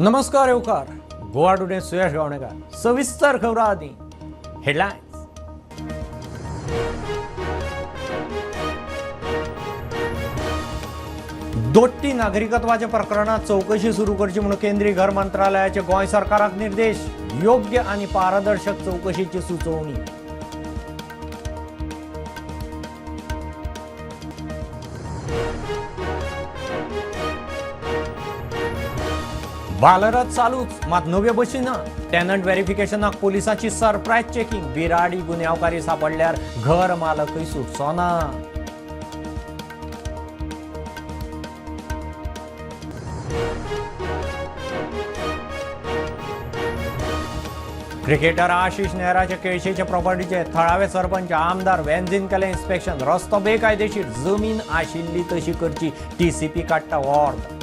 नमस्कार येवकार गोवा टुडे सुयश गावणेकर सविस्तर खबरां आदी हेडलायन्स। दोट्टी नागरिकत्वाच्या प्रकरणात चौकशी सुरू करची म्हणून केंद्रीय घर मंत्रालयाचे गोंय सरकाराक निर्देश, योग्य आणि पारदर्शक चौकशीची सुचोवणी। बालरथ चालूच, मात नव्यो बशी ना। टेनंट व्हेरिफिकेशनाक पोलिसांची सरप्रायज चेकिंग, बिराडी गुन्यांवकारी सापडल्यार घर मालकय सुटचो ना। क्रिकेटर आशिष नेहराचे केळशेचे प्रॉपर्टीचे थळावे सरपंच आमदार वेन्झीन केलें इन्स्पेक्शन, रस्तो बेकायदेशीर, जमीन आशिल्ली तशी करची, टीसीपी काडटा ऑर्द।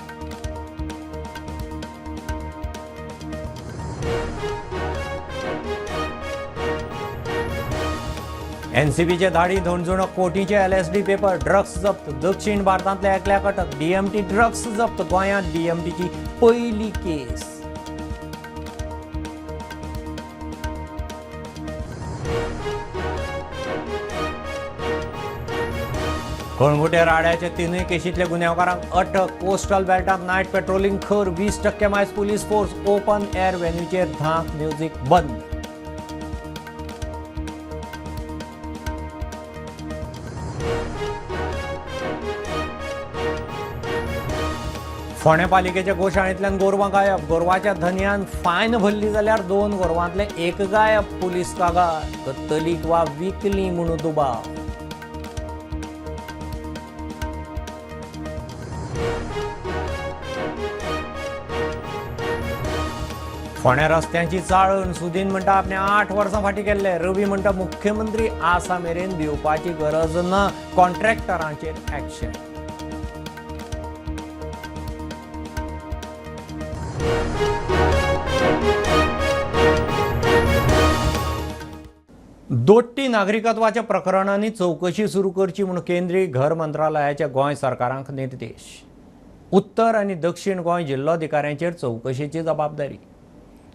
एनसीबीचे धाडी धोणजुणो कोटीचे एलएसडी पेपर ड्रग्स जप्त, दक्षिण भारतांतल्या एकल्याक अटक, डीएमटी ड्रग्स जप्त, गोंयांत डीएमटीची पयली केस। कळंगुटे राड्याचे तिनूय केशींतल्या गुन्यांवकारांक अटक, कोस्टल बेल्टांत नायट पेट्रोलिंग खर, 20% मायज पुलीस फोर्स, ओपन एअर व्हेन्यूचेर धांक म्युझिक बंद। फोंडें पालिकेच्या गोशाळेंतल्यान गोरवां गायब, गोरवाच्या धनयान फायन भरली जाल्यार 2 गोरवांतले 1 गायब, पुलीस कागाळ, कत्तलीक वा विकली म्हणून दुबाव। फोंड्या रस्त्यांची चाळण, सुदीन म्हणटा आपणे 8 वर्सां फाटीं केल्ले, रवी म्हणटा मुख्यमंत्री आसा मेरेन भिवपाची गरज ना, कॉन्ट्रॅक्टरांचेर ऍक्शन। दोट्टी नागरिकत्वाच्या प्रकरणांनी चौकशी सुरू करची म्हणून केंद्रीय घर मंत्रालयाच्या गोंय सरकारांक निर्देश। उत्तर आनी दक्षिण गोंय जिल्लोधिकाऱ्यांचेर चौकशीची जबाबदारी।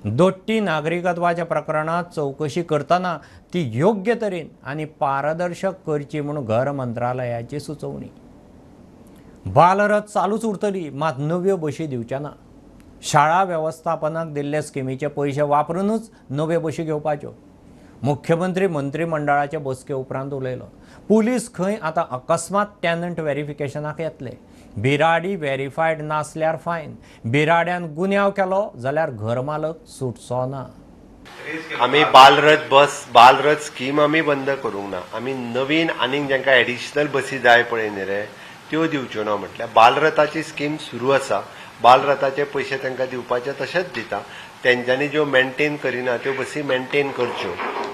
दोट्टी नागरिकत्वाच्या प्रकरणात चौकशी करतना ती योग्य तरेन आनी पारदर्शक करची म्हणून घर मंत्रालयाची सुचोवणी। बालरथ चालूच उरतली, मात नव्यो बशी दिवच्या ना। शाळा वेवस्थापनाक दिल्ले स्किमीचे पयशे वापरूनच नव्यो बशी घेवपाच्यो, मुख्यमंत्री मंत्रिमंडळाचे बसके उपरांत उलयलो। पुलीस खंय आतां अकस्मात टेनंट व्हेरिफिकेशनाक येतले, बिराडी व्हेरिफायड नासल्यार फायन, बिराड्यान गुन्यांव केलो जाल्यार घर मालक सुटचो ना। आमी बालरथ बस, बालरथ स्कीम आमी बंद करूंक ना, आमी नवीन आनीक जांकां एडिशनल बसी जाय पळय न्ही रे त्यो दिवच्यो ना। म्हटल्यार बालरथाची स्कीम सुरू आसा, बालरथाचे पयशे तांकां दिवपाचे तशेंच दिता, तेंच्यांनी ज्यो मेंटेन करिना त्यो बसी मेंटेन करच्यो।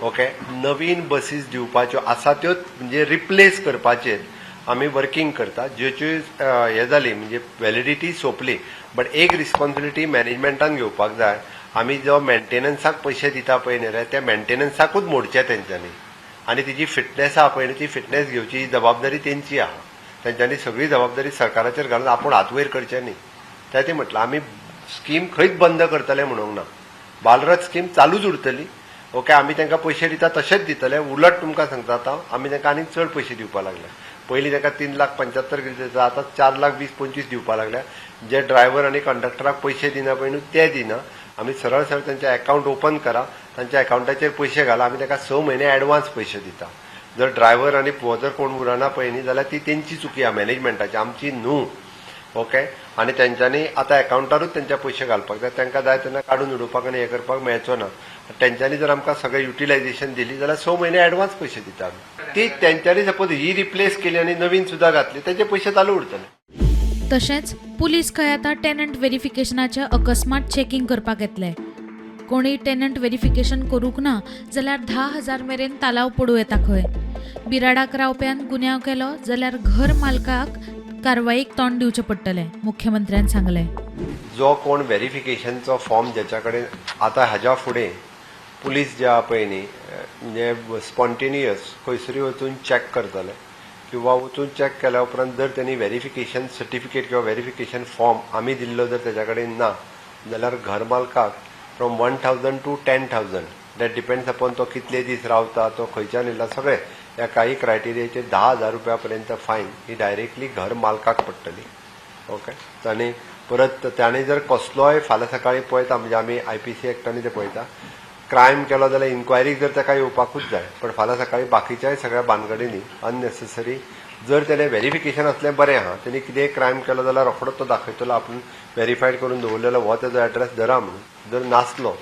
ओके, नवीन बसीस दिवपाच्यो आसा त्यो म्हणजे रिप्लेस करपाचेर आमी वर्किंग करता। ज्योच्यो हे जाली म्हणजे व्हॅलिडिटी सोंपली, बट एक रिस्पॉन्सिबिलिटी मॅनेजमेंटान घेवपाक जाय। आमी जो मेंटेनन्साक पयशे दिता पळय न्ही रे त्या मेंटेनन्साकूच मोडचे तेंच्यांनी, आनी तिजी फिटनेस आहा पळय न्ही ती फिटनेस घेवची ही जबाबदारी तेंची आहा। तेंच्यांनी सगळी जबाबदारी सरकाराचेर घालून आपूण हात वयर करचें न्ही। त्या ती म्हटलं आमी स्कीम खंयच बंद करतले म्हणूंक ना, बालरथ स्कीम चालूच उरतली। ओके, आमी तांकां पयशे दिता तशेंच दितले, उलट तुमकां सांगता आतां आमी तांकां आनीक चड पयशे दिवपाक लागले। पयलीं तांकां 3,75,000 कितें दिता, आतां 4,20,000-25 दिवपाक लागल्या। जे ड्रायव्हर आनी कंडक्टराक पयशे दिना पळय न्हू ते दिना, आमी सरळ सरळ तांचे अकावंट ओपन करा, तांच्या अकावंटाचेर पयशे घाला, आमी तांकां 6 म्हयने एडवान्स पयशे दिता। जर ड्रायव्हर आनी जर कोण उरना पळय न्ही जाल्यार ती तेंची चुकी आहा, मॅनेजमेंटाची, आमची न्हू। ओके, आनी तेंच्यांनी आतां अकावंटारूच तेंच्या पयशे घालपाक जाय, तांकां जाय तेन्ना काडून उडोवपाक आनी हें करपाक मेळचो ना। तेंच्यांनी जर आमकां सगळें युटिलायझेशन दिली जाल्यार 6 म्हयने एडवान्स पयशे दिता आमी। ती तेंच्यांनी सपोज ही रिप्लेस केली आनी नवीन सुद्दां घातली तेंचे पयशे चालू उरतले। तशेंच पुलीस खंय आतां टेनंट व्हेरिफिकेशनाचें अकस्मात चेकिंग करपाक येतले। कोणी टेनंट व्हेरिफिकेशन करूंक ना जाल्यार 10,000 मेरेन तालाव पडूं येता खंय। बिराडाक रावप्यान गुन्यांव केलो जाल्यार घर मालकाक कारवाईक तोंड दिवचें पडटलें, मुख्यमंत्र्यान सांगलें। जो कोण व्हेरिफिकेशनचो फॉर्म ज्याच्या कडेन आतां हाज्या फुडें पुलीस जे आहा पळय न्ही म्हणजे स्पॉन्टेनियस खंयसरूय वचून चॅक करतले किंवा वचून चॅक केल्या उपरांत जर त्यांनी व्हेरिफिकेशन सर्टिफिकेट किंवा व्हेरिफिकेशन फॉर्म आमी दिल्लो जर तेज्या कडेन ना जाल्यार घर मालकाक from 1,000 to 10,000, that depends upon तो कितले दीस रावता, तो खंयच्यान येयला, सगळे ह्या काही क्रायटेरियाचेर 10,000 रुपया पर्यंत फायन ही डायरेक्टली घर मालकाक पडटली. ओके, आनी परत ताणें जर कसलोय फाल्यां सकाळीं पळयता, म्हणजे आमी IPC एक्टांनी ते पळयता, क्रायम केलो जाल्यार इन्क्वायरीक जर ताका येवपाकूच जाय, पण फाल्यां सकाळीं बाकीच्याय सगळ्या बानगडींनी अननेसेसरी जर तेणें व्हेरिफिकेशन आसलें बरें आहा, तेणी कितेंय क्रायम केलो जाल्यार रोखडोच तो दाखयतलो आपूण व्हेरीफायड करून दवरलेलो हो तेजो एड्रेस धरा म्हणून. जर नासलो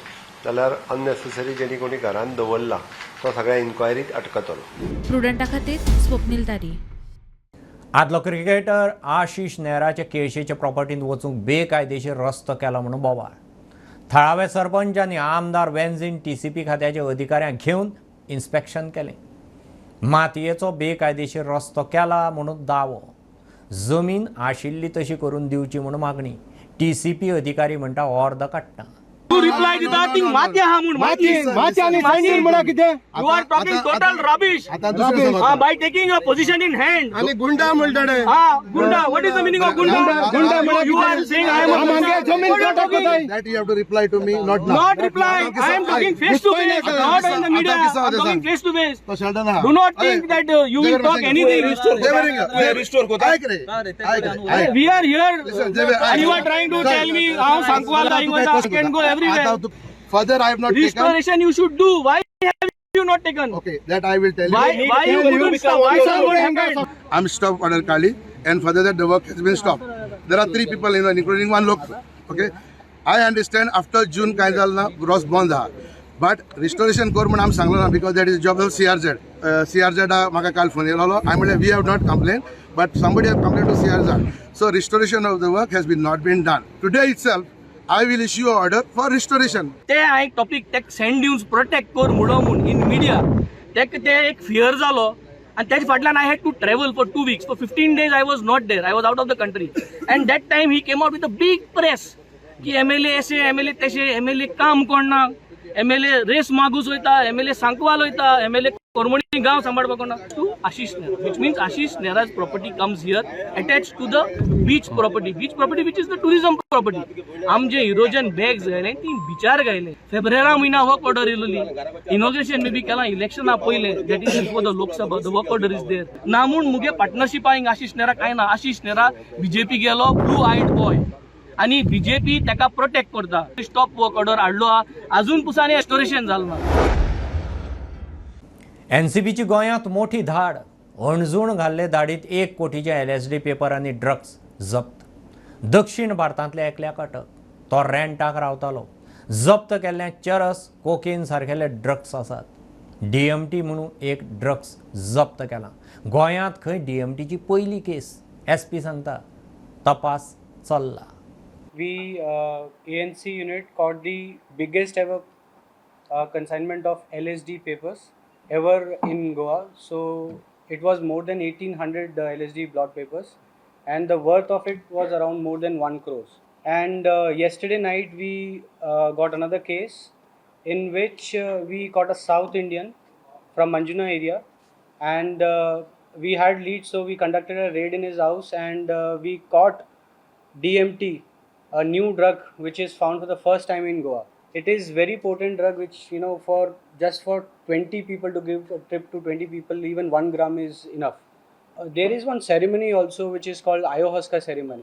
जाल्यार अननेसेसरी जेणी कोणी घरान दवरला तो सगळ्या इन्क्वायरीत अटकतलो. प्रुडंटा खातीर स्वप्नील तारी. आदलो क्रिकेटर आशिष नेहराच्या केळशेच्या प्रॉपर्टींत वचूंक बेकायदेशीर रस्तो केला म्हणून बोवाळ. थळावे सरपंच आनी आमदार वेन्झीन TCP खात्याच्या अधिकाऱ्यांक घेवन इन्स्पेक्शन केलें. मातयेचो बेकायदेशीर रस्तो केला म्हणून दावो, जमीन आशिल्ली तशी करून दिवची म्हणून मागणी. TCP अधिकारी म्हणटा अर्द काडटा. तू रिप्लाय दिता ती माती आहा म्हूण, माती माती आनी सायनीर म्हणा कितें? You are talking total rubbish. By taking your position in hand. आनी गुंडा म्हणटा. हा गुंडा, what is the meaning of goonda? Goonda म्हणा you are saying I am आमगे जमीन कोटा. That you have to reply to me, not now. Not reply. I am talking face to face, not in the media. I am talking face to face. Do not think that you will talk anything. We are here and you are trying to tell me how Sankwal I can go everywhere. Further, I have not taken. Restoration you should do. Why have you not taken? Okay, that I will tell you. Why you couldn't stop? Why what happened? I'm stop order Kali, and further that the work has been stopped. There are 3 people in, including one local. Okay, I understand after June काय जाल ना gross bond आहा, but restoration कर म्हण आमी सांगलो ना, because that is job of CRZ. CRZ म्हाका काल फोन येयलो, हांवें म्हणलें we have not complain, but somebody have complain to CRZ. So restoration of the work has been not been done. Today itself I will issue order for restoration. ते हांवें topic तेक send news protect कर म्हणो म्हूण in media, तेका ते एक fear जालो आनी तेजे फाटल्यान I had to travel for 2 weeks. For 15 days I was not there, I was out of the country. And that time he came out with a big press की MLA अशे, MLA तशे, MLA काम कोणना, MLA race Magos वयता, MLA Sancoale वयता, MLA Cormani गांव सांबाळपाक कोणना. To Ashish Nehra, which means Ashish Nehra's property comes here attach to the beach property, beach property which is the tourism property. आमचे erosion bags घायले, ती बिचार घायले. फेब्रेरा म्हयना वर्क ऑर्डर येयलोली, इनॉग्रेशन मे बी केलां इलेक्शना पयलें, that is before the Lok Sabha, the work order is there. ना म्हूण मुगे पार्टनरशिपा हिंग आशिष नेहरा कांय ना. आशिष नेहरा बीजेपी गेलो, ब्लू आयड बॉय, आनी बीजेपी ताका प्रोटेक्ट करता. स्टॉप वर्क ऑर्डर हाडलो आहा, अजून पुसांनी रेस्टोरेशन जालें ना. NCBची गोंयांत मोठी धाड. अणजूण घाल्ले धाडीत 1 कोटीचे LSD paper आनी ड्रग्स जप्त. दक्षिण भारतांतल्या एकल्याक अटक, तो रेंटाक रावतालो. जप्त केल्ल्या चरस, कोकेन सारकेले ड्रग्स आसात. DMT म्हणून एक ड्रग्स जप्त केला. गोंयांत खंय DMTची पयली केस, SP सांगता तपास चल्ला. We ANC unit caught the biggest ever consignment of LSD papers ever in Goa. So it was more than 1,800 LSD blot papers, and the worth of it was around more than 1 crore. And yesterday night we got another case in which we caught a South Indian from Manjuna area, and we had leads, so we conducted a raid in his house, and we caught DMT, a new drug which is found for the first time in Goa. It is very potent drug which, you know, for just for 20 people to give a trip to 20 people, even 1 gram is enough. There is one ceremony also which is called ayahuasca ceremony,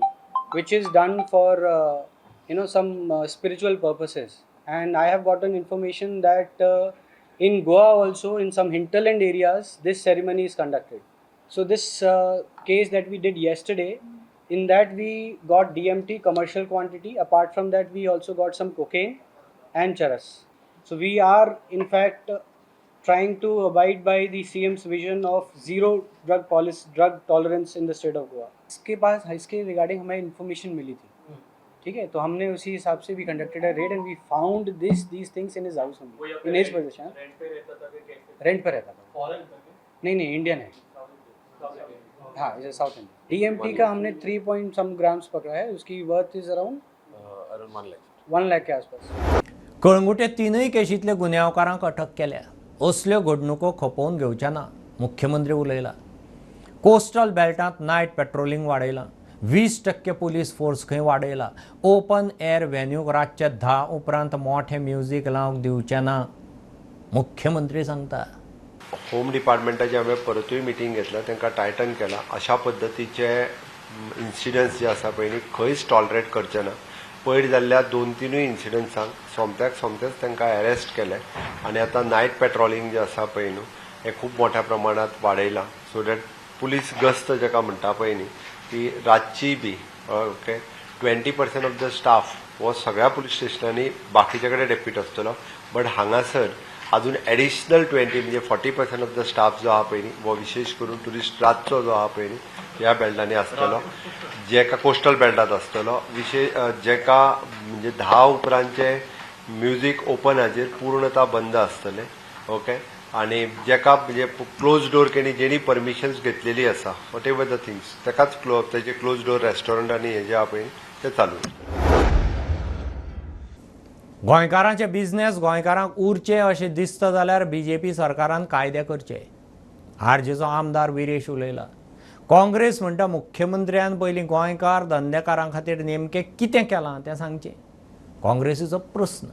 which is done for some spiritual purposes. And I have gotten information that in Goa also, in some hinterland areas, this ceremony is conducted. So this case that we did yesterday, in that we got DMT commercial quantity. Apart from that, we also got some cocaine and charas. So we are in fact trying to abide by the CM's vision of zero drug policy, drug tolerance in the state of Goa. इसके pass इसके regarding हमें information Mili थी, ठीक है, तो हमने उसी हिसाब से we conducted a raid and we found this these things in his house only, in his possession. Rent pay रहता था? नहीं नहीं, इंडियन है, हाँ, इसे साउथ इंडियन। डीएमटी का हमने 3 पॉइंट सम ग्राम्स पकड़ा है, उसकी worth is around 1 lakh K आसपास। कळंगुटे तीनय केशींतले गुन्यांवकारांक अटक केल्या। असल्यो घडणुको खपोवन घेवच्या ना, मुख्यमंत्री उलयला। कोस्टल बेल्टांत नायट पेट्रोलिंग वाडयलां। 20% पुलीस फोर्स खंय वाडयला. ओपन एअर व्हेन्यूक रातच्या 10 उपरांत मोठें म्युजीक लावंक दिवचें ना, मुख्यमंत्री सांगता. होम डिपार्टमेंटाची हांवें परतूय मिटींग घेतला, तांकां टायटन केला. अशा पद्दतीचे इन्सिडंट्स जे आसा पळय न्ही खंयच टॉलरेट करचे ना. पयर जाल्ल्या 2-3 इन्सिडंट्सांक सोमत्याक सोमतेच तांकां अरेस्ट केले आनी आतां नायट पेट्रोलिंग जें आसा पळय न्हू हें खूब मोठ्या प्रमाणांत वाडयलां, सो that police गस्त जाका म्हणटा पळय न्ही ती रातची बी ओके 20% ऑफ the staff हो सगळ्या पुलीस स्टेशनांनी बाकीच्या कडेन डेप्यूट आसतलो, बट हांगासर अजून एडिशनल 20 म्हणजे 40% ऑफ the staff जो आहा पळय न्ही हो विशेश करून ट्युरिस्ट रातचो जो आहा पळय न्ही ह्या बेल्टांनी आसतलो, जेका कोस्टल बेल्टांत आसतलो. विशेश जेका म्हणजे 10 उपरांतचे म्युजीक ओपन हाजेर पूर्णता बंद आसतले ओके. आनी जेका म्हणजे क्लोज डोर केणी जेणी परमिशन्स घेतलेली आसा what ever the things तेकाच तेजे क्लोज डोर रेस्टॉरंट आनी हे जे आहा पळय ते चालू. गोंयकारांचे बिझनेस गोंयकारांक उरचे अशें दिसता जाल्यार बीजेपी सरकारान कायदे करचे, आरजीचो आमदार विरेश उलयला. काँग्रेस म्हणटा मुख्यमंत्र्यान पयलीं गोंयकार धंदेकारां खातीर नेमकें कितें केलां तें सांगचें. काँग्रेसीचो प्रस्न.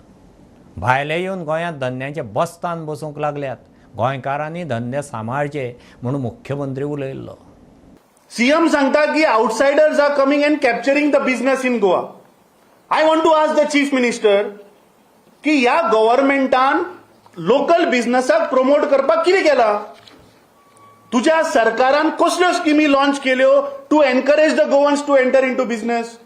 भायले येवन गोंयांत धंद्यांचे बस्तान बसूंक लागल्यात, गोंयकारांनी धंदे सांबाळचे म्हूण मुख्यमंत्री उलयल्लो. सीएम सांगता की outsiders are coming and capturing the business in Goa. I want to ask the chief minister की ह्या गव्हर्मेंटान लोकल बिझनेसाक प्रमोट करपाक कितें केलां? तुज्या सरकारान कसल्यो स्किमी लॉन्च केल्यो to encourage the Goans to enter into business?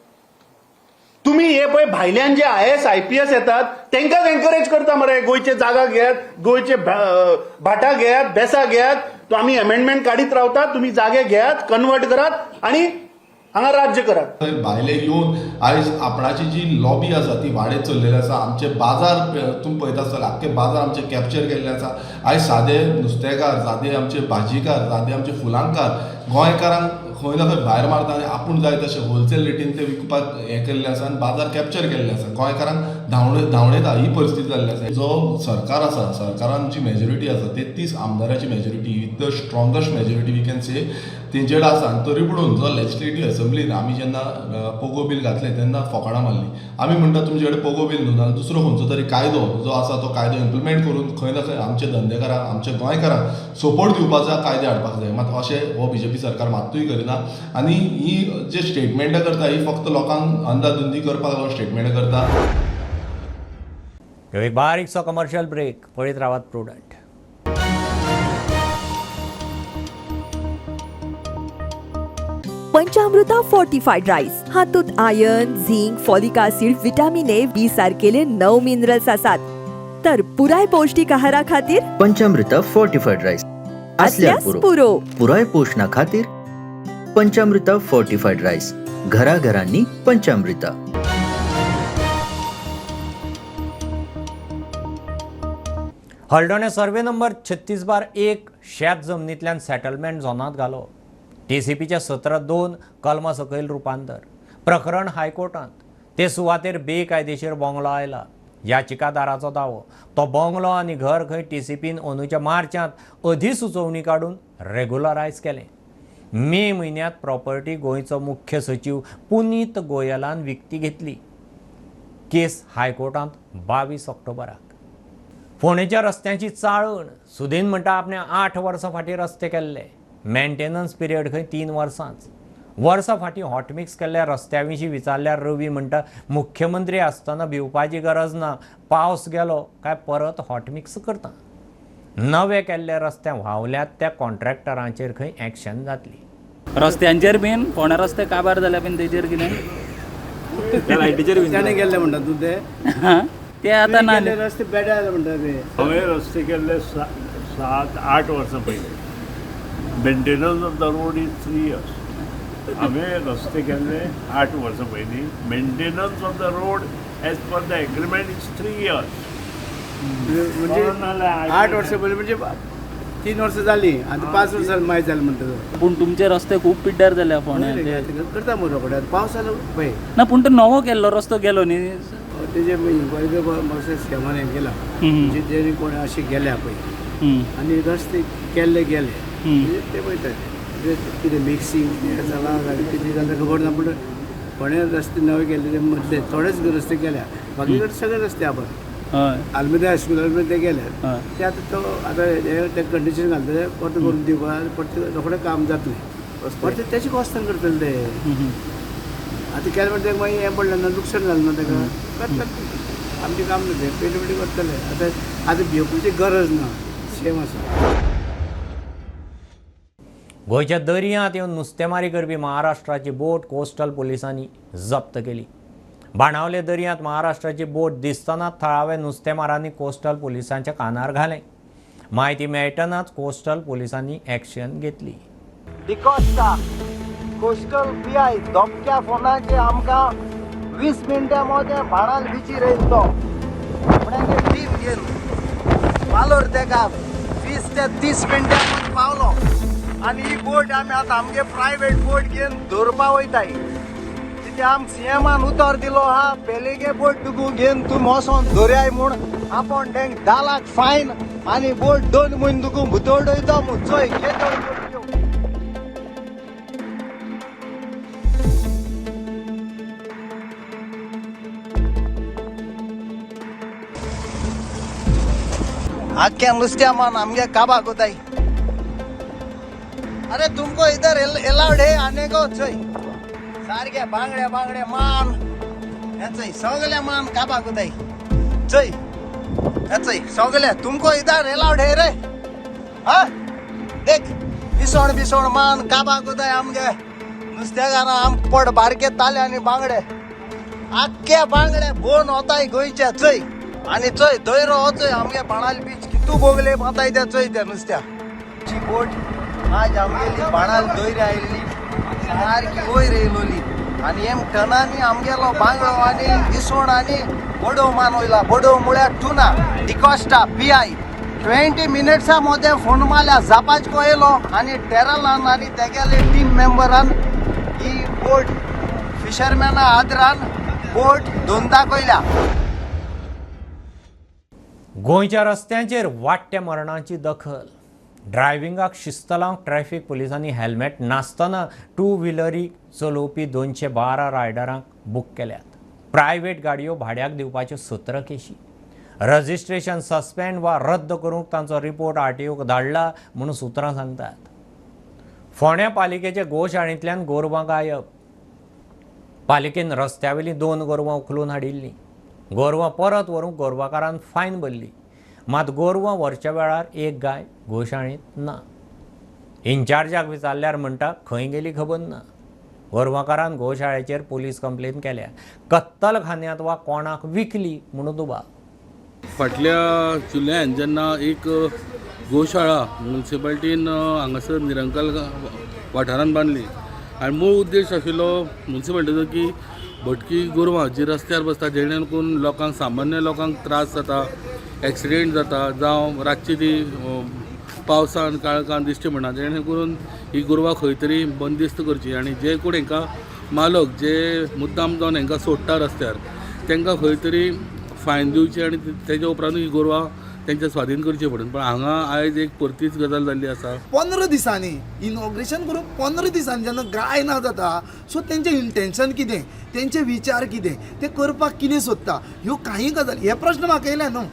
तुम्ही हे पळय भायल्यान जे IAS IPS येतात तांकांच एनकरेज करता मरे, गोंयचे जागा घेयात, गोंयचे भाटा घेयात, बेसा घेयात, तो आमी अमेंडमेंट काडीत रावतात, तुमी जागे घेयात, कन्वर्ट करात आनी हांगा राज्य करात. भायले येवन आयज आपणाची जी लॉबी आसा ती वाडयत चल्लेली आसा. आमचे बाजार तुमी पळयता आसतले, आख्खे बाजार आमचे कॅप्चर केल्ले आसा. आयज सादे नुस्तेकार, सादे आमचे भाजीकार, सादे आमचे फुलांकार गोंयकारांक खंय ना खंय भायर मारता आनी आपूण जाय तशें होलसेल रेटीन ते विकपाक हें केल्लें आसा आनी बाजार कॅप्चर केल्ले आसा. गोंयकारांक धांवडयता ही परिस्थिती जाल्ली आसा. जो सरकार आसा, सरकारान जी मेजॉरिटी आसा 33 आमदाराची majority with the strongest majority we can say तेंचे कडेन आसा. आनी तरी पुणून जो लेजिस्लेटीव असेंब्लीन आमी जेन्ना पोगो बील घातलें तेन्ना फोकाणां मारली. आमी म्हणटा तुमचे कडेन पोगो बील न्हू, नाल्यार दुसरो खंयचो तरी कायदो जो आसा तो कायदो इम्प्लिमेंट करून खंय ना खंय आमच्या धंदेकारांक, आमच्या गोंयकारांक सपोर्ट दिवपाचो कायदे हाडपाक जाय. मात अशें हो बीजेपी सरकार मात्तूय करिना आनी ही जे स्टेटमेंटां करता ही फक्त लोकांक अंदाधुंदी करपाक लागून स्टेटमेंटां करता. एक बारीकसो कमर्शियल ब्रेक, पळयत रावात प्रुडंट. पंचामृता फोर्टिफाईड राईस हातूंत iron, zinc, folic acid, vitamin A, B सारकेले 9 minerals आसात. तर पुराय पौष्टिक आहारा खातीर पंचामृता फोर्टिफाईड राईस असल्यास पुरो. पुराय पोषणा खातीर पंचामृता फोर्टिफाईड राईस, घराघरांनी पंचामृता. हळदोणे सर्वे नंबर 36/1 शेत जमनींतल्यान सेटलमेंट झोनांत घालो. टीसीपीच्या 17(2) कलमा सकयल रुपांतर प्रकरण हायकोर्टांत. ते सुवातेर बेकायदेशीर बंगलो आयला. याचिकादाराचो दावो, तो बंगलो आनी घर खंय टीसीपीन अंदूच्या मार्चांत अधिसुचोवणी काडून रेगुलरायज केलें. मे म्हयन्यांत प्रॉपर्टी गोंयचो मुख्य सचीव पुनीत गोयलान विकती घेतली. केस हायकोर्टांत 22 ऑक्टोबराक. फोंडेच्या रस्त्यांची चाळण, सुदीन म्हणटा आपणे 8 वर्सां फाटीं रस्ते केल्ले, मेंटेनन्स पिरियड खंय 3 वर्सांच. वर्सां फाटीं हॉटमिक्स केल्ल्या रस्त्या विशीं विचारल्यार रवी म्हणटा मुख्यमंत्री आसतना भिवपाची गरज ना, पावस गेलो काय परत हॉटमिक्स करता. नवे केल्ले रस्ते व्हांवल्यात त्या कॉन्ट्रॅक्टरांचेर खंय एक्शन जातली. रस्त्यांचेर बीन फोंड्या रस्ते काबार जाल्या बीन तेजेर कितें लायटीचेर ताणें केल्ले म्हणटा तूं ते ते आतां ना रस्ते बेजार म्हणटा ते. हांवें रस्ते केल्ले 7-8 वर्सां पयलीं. Maintenance of the road is 3 years. हांवें रस्ते केल्ले 8 वर्सां पयलीं. Maintenance of the road as per the agreement is 3 years. म्हणजे 8 वर्सां पयलीं म्हणजे 3 वर्सां जालीं आतां 5 वर्सां मागीर जालें म्हणटा. पूण तुमचे रस्ते खूब पिड्ड्यार जाल्या फोंड्या. करता मरे रोखडे पावस जालो पळय ना, पूण तो नवो केल्लो रस्तो गेलो न्ही तेजे इन्क्वायरी करपाक मातशें सीएमान हें केलां, म्हणजे जेणे कोण अशें गेल्या पळय आनी रस्ते केल्ले गेले म्हणजे ते पळयता कितें मिक्सिंग कितें जालां कितें जालें खबर ना, पूण फोंड्या रस्ते नवे केल्ले ते मदले थोडेच रस्ते केल्या, बाकी कडेन सगळे रस्ते आहा बरे. आल्मेदा हायस्कुला मेरेन ते गेले, ते आतां तो आतां हे ते कंडिशन घालतले, परत करून दिवपा, परत रोखडें काम जातलें, परत तेचे कोस्तान करतले ते. आतां केलें म्हणटा तेका मागीर हें पडलें ना, लुकसाण जालें ना ताका, करतले आमचें काम न्हू तें, पेंट बिंट करतले. आतां आतां भिवपाची गरज ना, सेम आसा. गोंयच्या दर्यांत येवन नुस्तेमारी करपी महाराष्ट्राची बोट कोस्टल पुलिसांनी जप्त केली. बाणावले दर्यांत महाराष्ट्राची बोट दिसतना थळावे नुस्तेमारांनी कोस्टल पुलिसांच्या कानार घालें. म्हायती मेळटनाच कोस्टल पुलिसांनी एक्शन घेतली. डिकॉस्टा कोस्टल पीआय धोपक्या फोनाचे आमकां 20 मिनटां मदें बाणाल बिचीर येयलो तो आपणागे टीम घेवन पालोर तेका 20 ते 30 मिनटां मदीं पावलो आनी ही बोट आमी आतां आमगे प्रायवेट बोट घेवन दवरपा वयताय. तिथे आम सीएमान उतर दिलो आहा, पेलेगे बोट तुका घेवन तूं वोसोन दर्याय म्हूण आपूण तेंक 10 लाख फायन आनी बोट 2 म्हयने तुका भितर उडयतो म्हूण. चोय घे आख्या नुस्त्या मान आमगे काबा कोताय. अरे तुमको इधर एलाउड है आने को? चोय सारके बांगडे बांगडे मान, हेचय सगळे मान काबा कोताय. चोय हेचय सगळे तुमको इधर एलाउड है रे? हा देख बिसोण बिसोण मान काबा कोताय आमगे नुस्तेकारां. आम पड बारके ताले आनी बांगडे, आख्खे बांगडे बोन वताय गोंयचे. चोय आनी चोय दयरो वचय आमगे बाणाल बीच कितू बोगले वताय ते चोय त्या नुस्त्या. बोट आज आमगेली बाणाल दयरी आयिल्ली सारकी वयर येयलोली आनी एम टनांनी आमगेलो बांगडो आनी इसवण आनी बोडो मान वयला. बोडो म्हळ्यार टुना. डिकॉस्टा पीआय 20 मिनट्सां मदें फोन मारल्या, जापाचको येयलो आनी टेरलान आनी तेगेले टीम मेंबरान ही बोट फिशरमॅना आदरान बोट दोन दाखयल्या. गोंयच्या रस्त्यांचेर वाडट्या मरणाची दखल. ड्रायव्हिंगाक शिस्त लावंक ट्रॅफिक पुलिसांनी हेल्मेट नासतना टू व्हिलरी चलोवपी 212 रायडरांक बूक केल्यात. प्रायव्हेट गाडयो भाड्याक दिवपाच्यो 17 केशी. रजिस्ट्रेशन सस्पेंड वा रद्द करूंक तांचो रिपोर्ट आरटीओक धाडला म्हणून सुत्रां सांगतात. फोंड्या पालिकेचे गोशाळेंतल्यान गोरवां गायब. पालिकेन रस्त्यावेलीं 2 गोरवां उखलून हाडिल्लीं. गोरवां परत व्हरूंक गोरवाकारान फायन भरली, मात गोरवां व्हरच्या वेळार एक गाय गोशाळेंत ना. इन्चार्जाक विचारल्यार म्हणटा खंय गेली खबर ना. गोरवाकारान गोशाळेचेर पुलीस कंप्लेन केल्या. कत्तलखान्यांत वा कोणाक विकली म्हणून दुबाव. फाटल्या जुलयान जेन्ना एक गोशाळा मुन्सिपाल्टीन हांगासर निरंकाल वाठारांत बांदली आनी मूळ उद्देश आशिल्लो मुन्सिपाल्टीचो की भटकी गोरवां जी रस्त्यार बसता जेणे करून लोकांक, सामान्य लोकांक त्रास जाता, एक्सिडेंट जाता, जावं रातची ती पावसान काळखान दिश्टी पडना, जेणे करून ही गोरवां खंय तरी बंदिस्त करची आनी जे कोण हांकां मालक जे मुद्दाम जावन हांकां सोडटा रस्त्यार तांकां खंय तरी फायन दिवची आनी तेज्या उपरांतूय ही गोरवां तेंच्या स्वाधीन करची पडून. पण हांगा आयज एक परतीच गजाल जाल्ली आसा. 15 दिसांनी इनॉग्रेशन करून 15 दिसांनी जेन्ना गाय ना जाता, सो तेंचें इंटेन्शन कितें, तेंचे विचार कितें, ते करपाक कितें सोदता, ह्यो कांय गजाली हे प्रश्न म्हाका येयले न्हू.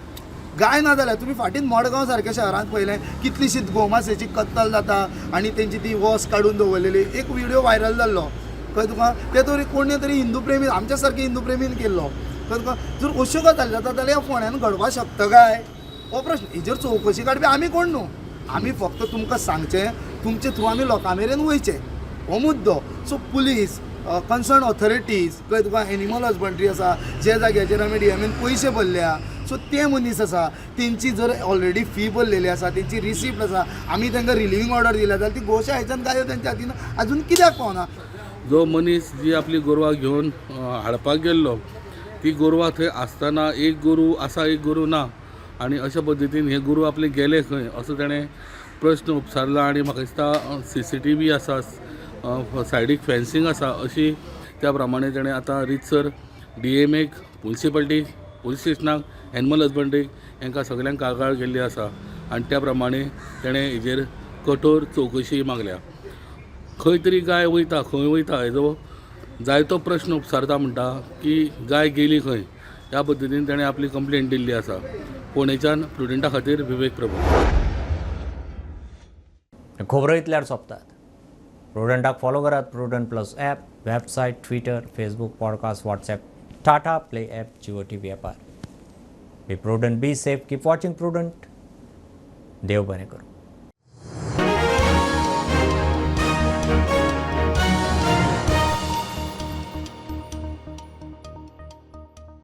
गाय ना जाल्यार तुमी फाटीन मडगांव सारक्या शहरांत पळयलें कितलीशी गोमासेची कत्तल जाता आनी तेंची ती वस काडून दवरलेली एक व्हिडियो व्हायरल जाल्लो. कळ्ळें तुका? ते तरी कोणी तरी हिंदू प्रेमी, आमच्या सारके हिंदू प्रेमीन केल्लो. कळ्ळें तुका? जर अश्यो गजाली जाता जाल्यार ह्या फोंड्यान घडपाक शकता काय हो प्रश्न. हेजेर चवकशी काडपी आमी कोण न्हू, आमी फक्त तुमकां सांगचें, तुमचे थ्रू आमी लोकां मेरेन वयचें हो मुद्दो. सो पुलीस, कन्सर्न ऑथॉरिटीज, कळ्ळें तुका, एनिमल हजबंड्री आसा, जे जाग्याचेर आमी डीएमएन पयशे भरल्या, सो ते मनीस आसा तेंची जर ऑलरेडी फी भरलेली आसा, तेंची रिसिप्ट आसा, आमी तांकां रिलिव्हींग ऑर्डर दिल्या जाल्यार ती गोशाळेच्यान गायो तेंच्या हातीन अजून कित्याक पावना. जो मनीस जी आपली गोरवां घेवन हाडपाक गेल्लो ती गोरवां थंय आसतना एक गोरू आसा एक गोरू ना आनी अशा पद्दतीन हे गोरू आपले गेले खंय असो ताणें प्रश्न उपसारला. आनी म्हाका दिसता CCTV आसा, सायडीक फेन्सिंग आसा, अशी त्या प्रमाणे ताणें आतां रितसर DMAक, मुन्सिपाल्टी, पुलीस स्टेशनाक, एनिमल हजबंड्रीक हांकां सगल्यांक कागाळ केल्ली आसा आनी त्या प्रमाणे ताणें हेजेर कठोर चवकशी मागल्या. खंय तरी गाय वयता, खंय वयता हेजो जायतो प्रश्न उपसारता. म्हणटा की गाय गेली खंय, ह्या पद्दतीन ताणें आपली कंप्लेन दिल्ली आसा. फोंडेच्यान प्रुडंटा खातीर विवेक प्रभू. खबरो इतल्यार सोंपतात. प्रुडंटाक फॉलो करात Prudent plus app, website, Twitter, Facebook, podcast, WhatsApp, Tata Play app, Jio TV ॲपार. Be prudent, be safe, keep watching Prudent. देव बरें करूं.